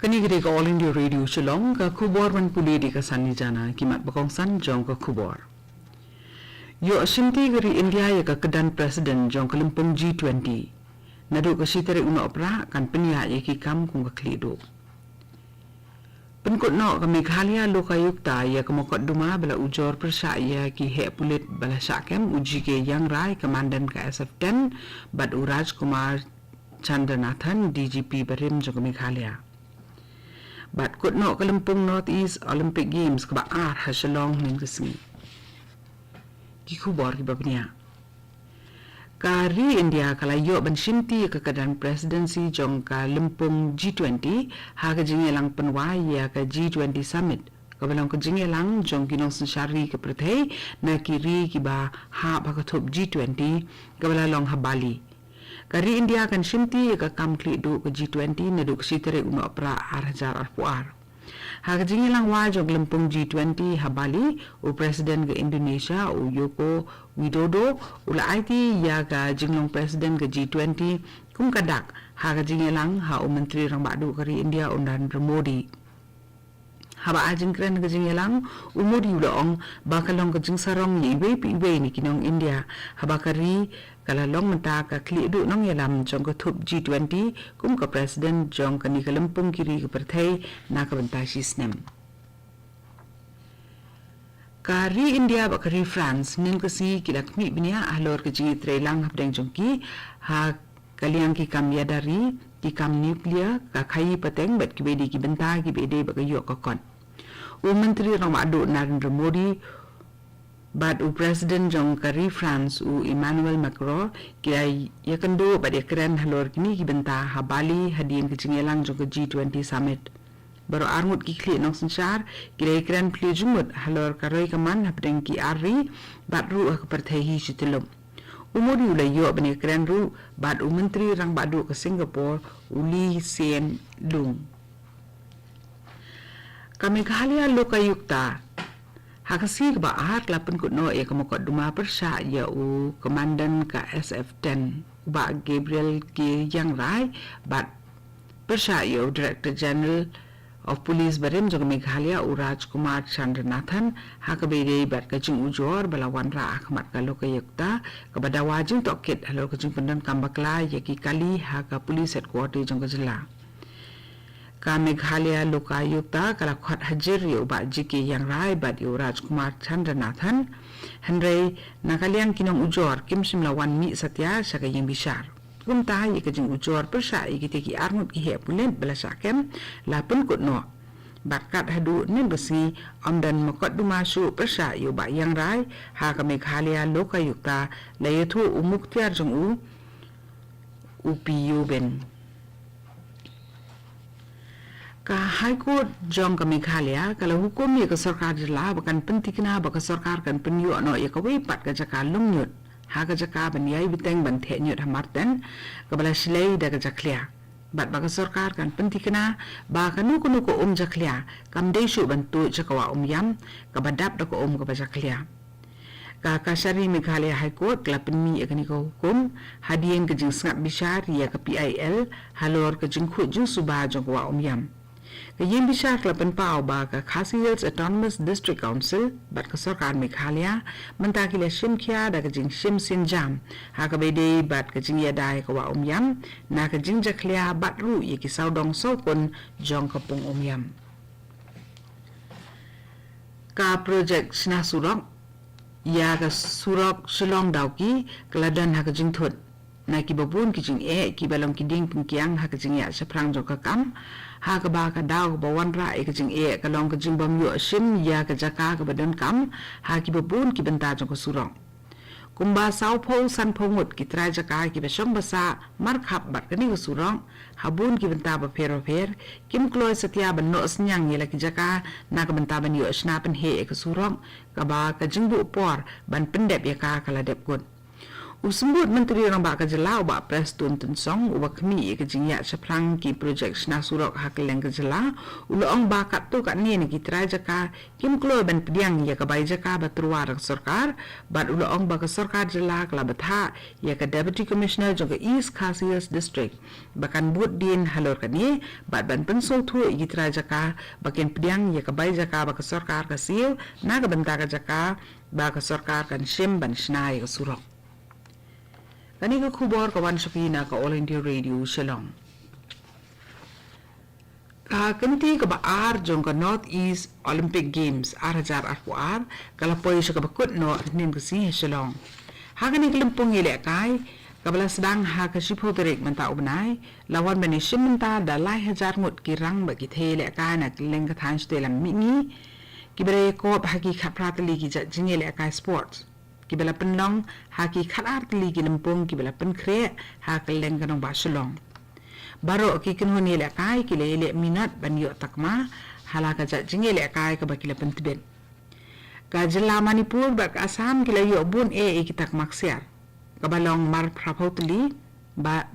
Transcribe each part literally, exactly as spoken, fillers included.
Kane ka dei ka All India Radio Shillong, ka khubor ban pule da ka Sani Jana, ki mat ba kongsan jong ka khubor. Ïoh shimti ka ri India ïa ka kyrdan president jong ka lympung G twenty. Naduh ka shi tarik u Nohprah kan pynïaid ïa ki kam kum ka khlieh duh. Pynkut noh ka Meghalaya Lokayukta ïa ka mokotduma ba la ujor pyrshah ïa ki heh pulit ba la shah kem, u G K Iangrai, Commandant ka S F ten, bad u Rajkumar Chandranath, D G P barim jong ka Meghalaya. Bad kut noh ka lympung North East Olympic Games kaba ar ha Shillong mynne ka sngi. Ki khubor kiba bniah. Ka ri India ka la ïoh ban shimti ïa ka kyrdan presidency jong ka lympung G twenty ha ka jingïalang pynwai ïa ka G twenty Summit, kaba long ka jingïalang jong ki nongsynshar ri ka pyrthei na ki ri kiba hap ha ka thup G twenty, kaba la long ha Bali. Ka ri India kan shimti ïa ka kam khlieh duh ka G twenty naduh ka shi tarik u Nohprah ar hajar arphew ar. Ha ka jingïalang wai jong ka lympung G twenty ha Bali, u President ka Indonesia, u Joko Widodo, u la aiti ïa ka jinglong President ka G twenty kum ka dak ha ka jingïalang ha u Myntri Rangbah Duh ka ri India, u Narendra Modi. Haba ai jingkren ha ka jingïalang, u Modi u la ong ba ka long ka jingsarong ïa iwei pa iwei na ki nong India, haba ka ri ka la long mynta ka khlieh duh nongïalam jong ka thup G twenty kum ka President jong kane ka lympung ki ri ka pyrthei na ka bynta shi snem. Ka ri India bad ka ri France mynne ka sngi ki la khmih bniah halor ka jingïatreilang hapdeng jong ki ha ka liang ki kam ïada ri, ki kam nuclear, ka khaïi pateng bad kiwei de ki bynta kiba ïadei bad ka ïoh ka kot. U Myntri Rangbah Duh Narendra Modi bad u President jong ka ri France, u Emmanuel Macron, ki la ïakynduh bad ïakren halor kine ki bynta ha Bali hadien ka jingïalang jong ka G twenty Summit. Baroh arngut ki khlieh nongsynshar ki la ïakren plie jingmut halor ka roi ka man hapdeng ki ar ri bad ruh ha ka pyrthei hi shi tyllup. U Modi u la ïoh ban ïakren ruh bad u Myntri Rangbah Duh ka Singapore, u Lee Hsien Loong. Ka Meghalaya Lokayukta ha ka sngi kaba ar ka la pynkut noh ïa ka mokotduma pyrshah ïa u Commandant ka S F ten, u Bah Gabriel K Iangrai, bad pyrshah ïa u Director General of Police barim jong ka Meghalaya, u Rajkumar Chandranath, ha kaba ïadei bad ka jingujor ba la wanrah ha khmat ka Lokayukta, kaba dawa jingtohkit halor ka jingpyndonkam bakla ïa ki kali ha ka Police Headquarter jong ka jylla. Ka Meghalaya Lokayukta ka la khot hajir ïa u Bah G K Iangrai bad ïa u Rajkumar Chandranath. Hynrei na ka liang ki nongujor kim shym la wan mih satia sha ka ïing bishar. Kumta ïa ka jingujor pyrshah ïa kita ki arngut ki heh pulit ba la shah kem la pynkut noh. Bad kat haduh mynne ka sngi ym don mokotduma shuh pyrshah ïa u Bah Iangrai ha ka Meghalaya Lokayukta, la ïathuh u mukhtiar jong u, u P U Beng. Ka High Court jong ka Meghalaya ka la hukum ïa ka sorkar jylla ba kan pynthikna ba ka sorkar kan pynïoh noh ïa kawei pat ka jaka lum ñiut ha ka jaka ban ïai bteng ban theh ñiut ha Marten, kaba la shlei da ka jakhlia. Bad ba ka sorkar kan pynthikna ba kano kano ka um jakhlia kam dei shuh ban tuid sha ka wah Umiam kaba dap da ka um kaba jakhlia. Ka Kachari Meghalaya High Court ka la pynmih ïa kane ka hukum hadien ka jingsngap bishar ïa ka P I L halor ka jingkhuid jingsuba jong ka wah Umiam. Ka ïing bishar ka la pynpaw ba ka Khasi Hills Autonomous District Council bad ka sorkar Meghalaya mynta ki la shim khia da ka jingshim sienjam ha kaba ïadei bad ka jingïada ïa ka wah Umiam na ka jingjakhlia bad ruh ïa ki sawdong sawkun jong ka pung Umiam. Ka projek shna surok ïa ka surok Shillong Dawki ka la don ha ka jingthut. Na kiba bun ki jingeh kiba long ki dieng pynkiang ha ka jingïaid shaphrang jong ka kam, ha kaba ka daw kaba wanrah ïa ka jingeh ka long ka jingbym ïoh shim ïa ka jaka kaba donkam ha kiba bun ki bynta jong ka surok. Kumba sawphew sanphew ngut ki trai jaka kiba shong ba sah markhap bad kane ka surok ha bun ki bynta bapher bapher kim kloi satia ban noh synñiang ïa la ki jaka na ka bynta ban ïoh shna pynheh ïa ka surok, kaba ka jingbuh por ban pyndep ïa ka ka la dep kut. U Symbud Myntri Rangbah ka jylla, u Bah Prestone Tynsong, uba khmih ïa ka jingïaid shaphrang ki projek shna surok ha kylleng ka jylla, u la ong ba katto katne na ki trai jaka kim kloi ban pdiang ïa ka bai jaka ba tyrwa da ka sorkar, bad u la ong ba ka sorkar jylla ka la bthah ïa ka Deputy Commissioner jong ka East Khasi Hills District ba kan bud dien halor kane, bad ban pynsngewthuh ïa ki trai jaka ba kin pdiang ïa ka bai jaka ba ka sorkar ka siew na ka bynta ka jaka ba ka sorkar kan shim ban shna ïa ka surok. Kane ka khubor ka wan sha phi na ka All India Radio Shillong. Ka kynti kaba ar jong ka North East Olympic Games ar hajar arphew ar ka la poi sha kaba kut noh hynnin ka sngi ha Shillong. Ha kane ka lympung ïalehkai kaba la sdang ha ka shiphew tarik mynta u bnai, la wan ban ïashim bynta da lai hajar ngut ki rang bad ki thei ïalehkai na kylleng ka thaiñ shatei lam mihngi, kiba la ïakop ha ki khatphra tylli ki jait jingïalehkai sports, kiba la pynlong ha ki khatar tylli ki lympung kiba la pynkhreh ha kylleng ka nongbah Shillong. Baroh ki kynhun ïalehkai ki la ïaleh minot ban ïoh takma ha la ka jait jingïalehkai kaba ki la pyntbit. Ka jylla Manipur bad ka Assam ki la ïoh bun eh ïa ki takma ksiar, kaba long mar phraphew tylli, ba,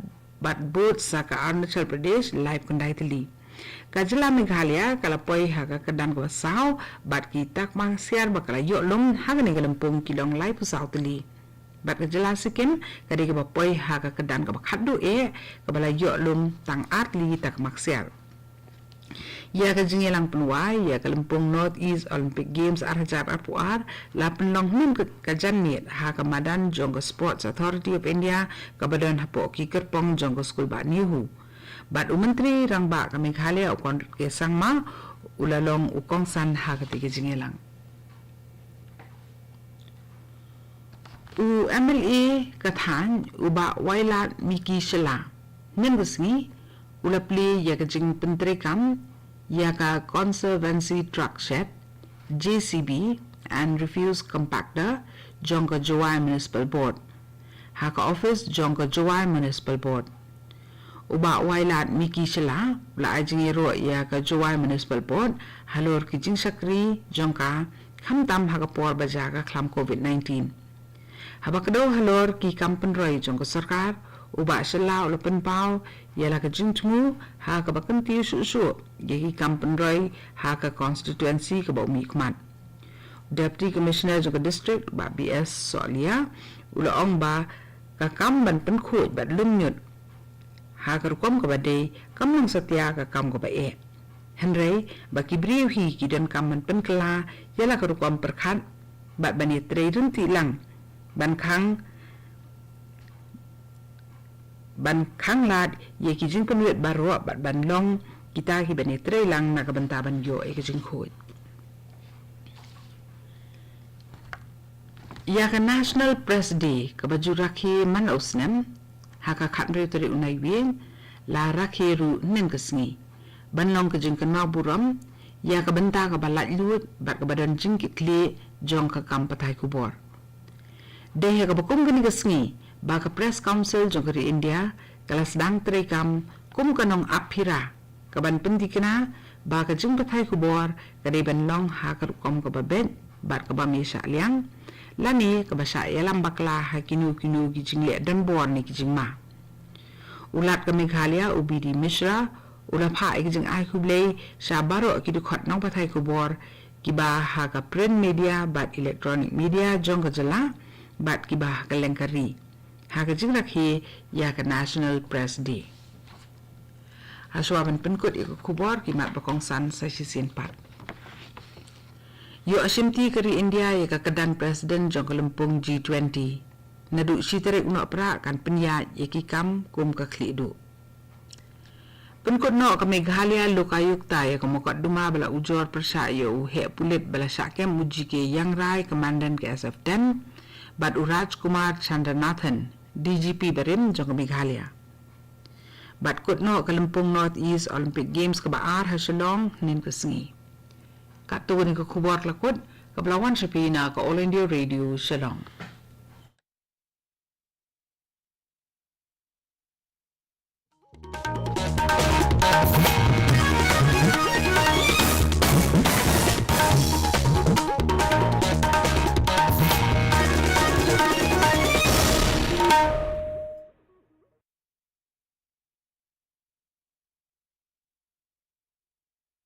bad bud sa ka Arunachal Pradesh laiphew khyndai tylli. Ka jylla Meghalaya ka la poi ha ka kyrdan kaba saw bad ki takma ksiar ba ka la ïoh lum ha kane ka lympung ki long laiphew saw tylli. Bad ka jylla Sikkim ka dei kaba poi ha ka kyrdan kaba khatduh eh, kaba la ïoh lum tang ar tylli takma ksiar. Ïa ka jingïalang pynwai ïa ka lympung North East Olympic Games ar hajar arphew ar la pynlong hynnin ka, ka janmiet ha ka madan jong ka Sports Authority of India kaba don hapoh ki kyrpong jong ka skul bah NEHU. Bad u Myntri Rangbah ka Meghalaya, u Conrad K Sangma, u la long u kongsan ha katei ka jingïalang. U MLA ka thaiñ, u Bah Wailadmiki Shylla, hynnin ka sngi u la plie ïa ka jingpyntreikam ïa ka Conservancy Truck Shed, JCB and Refuse Compactor jong ka Jowai Municipal Board ha ka office jong ka Jowai Municipal Board. U Bah Wailadmiki Shylla u la ai jingïaroh ïa ka Jowai Municipal Board halor ki jingshakri jong ka, khamtam ha ka por ba jia ka khlam covid nineteen. Haba kdew halor ki kam pynroi jong ka sorkar, u Bah Shylla u la pynpaw ïa la ka jingthmu ha kaba kyntiew shuh shuh ïa ki kam pynroi ha ka constituency kaba u mihkhmat. Deputy Commissioner jong ka district, Bah B S Sohliya, u la ong ba ka kam ban pynkhuid bad lum ñiut ha ka rukom kaba dei kam long satia ka kam kaba eh. Hynrei ba ki briew hi ki donkam ban pynkylla ïa la ka rukom pyrkhat bad ban ïatrei ryntih lang ban khang, ban khang lad ïa ki jingpynwit baroh bad ban long kita kiban ïatrei lang na ka bynta ban ïoh ïa ka jingkhuid. Ïa ka National Press Day kaba ju rakhe man la u snem ha ka khathynriew tarik u Naiwieng la rakhe ruh hynnin ka sngi ban long ka jingkynmaw burom ïa ka bynta kaba laitluid bad kaba don jingkitkhlieh jong ka kam pathai khubor. Dei ha kaba kum kane ka sngi ba ka Press Council jong ka ri India ka la sdang treikam kum ka nongap phira kaban pynthikna ba ka jingpathai khubor ka dei ban long ha ka rukom kaba beit bad kaba ym ïashah liang lane kaba shah ïalam bakla ha kino kino ki jingleh donbor ne ki jingma. U Lat ka Meghalaya, u B D Mishra, u la phah ïa ka jingai khublei sha baroh ki dkhot nongpathai khubor kiba ha ka print media bad electronic media jong ka jylla bad kiba ha kylleng ka ri ha ka jingrakhe ïa ka National Press Day. Hashwa ban pynkut ïa ka khubor, ki mat ba kongsan sa shisien pat. Ïoh shimti ka ri India ïa ka kyrdan president jong ka lympung G twenty. Naduh shi tarik u Nohprah kan pynïaid ïa ki kam kum ka khlieh duh. Pynkut noh ka Meghalaya Lokayukta ïa ka mokotduma ba la ujor pyrshah ïa u heh pulit ba la shah kem u G K Iangrai, Commandant ka S F ten, bad u Rajkumar Chandranathan, D G P barim jong ka Meghalaya. Bad kut noh ka lympung North East Olympic Games kaba ar ha Shillong hynnin ka sngi. Katto kane ka khubor la kut kaba la wan sha phi na ka All India Radio Shillong.